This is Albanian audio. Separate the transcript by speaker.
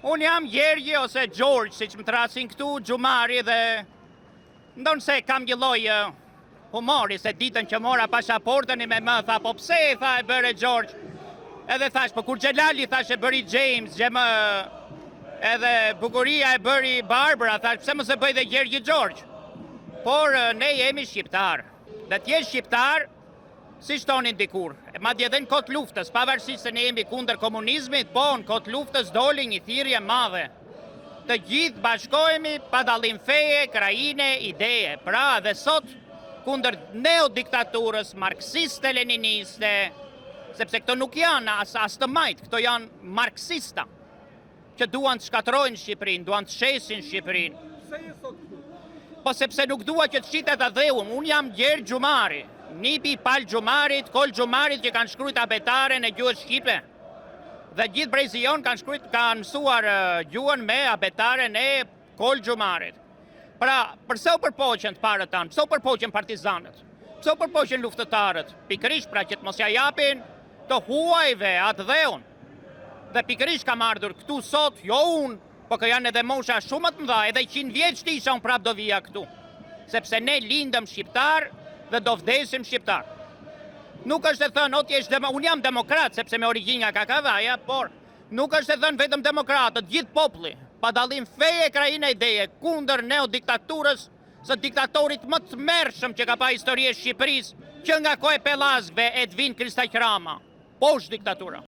Speaker 1: Unë jam Gjergji ose George, siç më thërrasin këtu, Xhumari dhe ndonëse kam një lloj humori se ditën që mora pashaportën ime më tha, po pse e tha e bëre George? Edhe thash, po kur Xhelali thash e bëri James, gjë edhe Bukuria e bëri Barbara, thash, pse mos e bëj dhe Gjergji George? Por ne jemi shqiptar. Dhe të jesh shqiptar, Siç thonin dikur, madje edhe në kohë të luftës, pavarësisht se ne jemi kundër komunizmit, po në kohë të luftës doli një thirrje e madhe. Të gjithë bashkohemi pa dallim feje, krahine, ideje. Pra edhe sot kundër neodiktaturës marksiste-leniniste, sepse këto nuk janë as as të majtë, këto janë marksista. që duan të shkatërrojnë Shqipërinë, duan të shesin Shqipërinë.
Speaker 2: Pse je sot këtu?
Speaker 1: Po sepse nuk dua që të shitet atdheu, unë jam Gjergj Xhumari, nipi i Pal Xhumarit, Kol Xhumarit që kanë shkrujt abetaren e gjuhës shqipe. Dhe gjithë brezi jonë kanë shkrujt, kanë mësuar gjuhën me abetaren e Kol Xhumarit. Pra, përse u përpoqën të parët tanë, pse u përpoqën partizanët, pse u përpoqën luftëtarët, pikërisht pra që të mos ja japin të huajve atdheun. Dhe pikërisht kam ardhur këtu sot, jo unë, po që janë edhe mosha shumë më të mëdha, edhe 100 vjeç të isha unë prapë do vija këtu. Sepse ne lindëm shqiptar dhe do vdesim shqiptar. Nuk është e thënë, o të jesh demo, unë jam demokrat, sepse me origjinë nga Kakavaja, por nuk është e thënë vetëm demokratët, gjithë populli, pa dallim feje, krahine, ideje, kundër neodiktaturës së diktatorit më të tmerrshëm që ka pa historia e Shqipërisë, që nga koha e Pellazgëve, Edvin Kristaq Rama. Poshtë diktatura.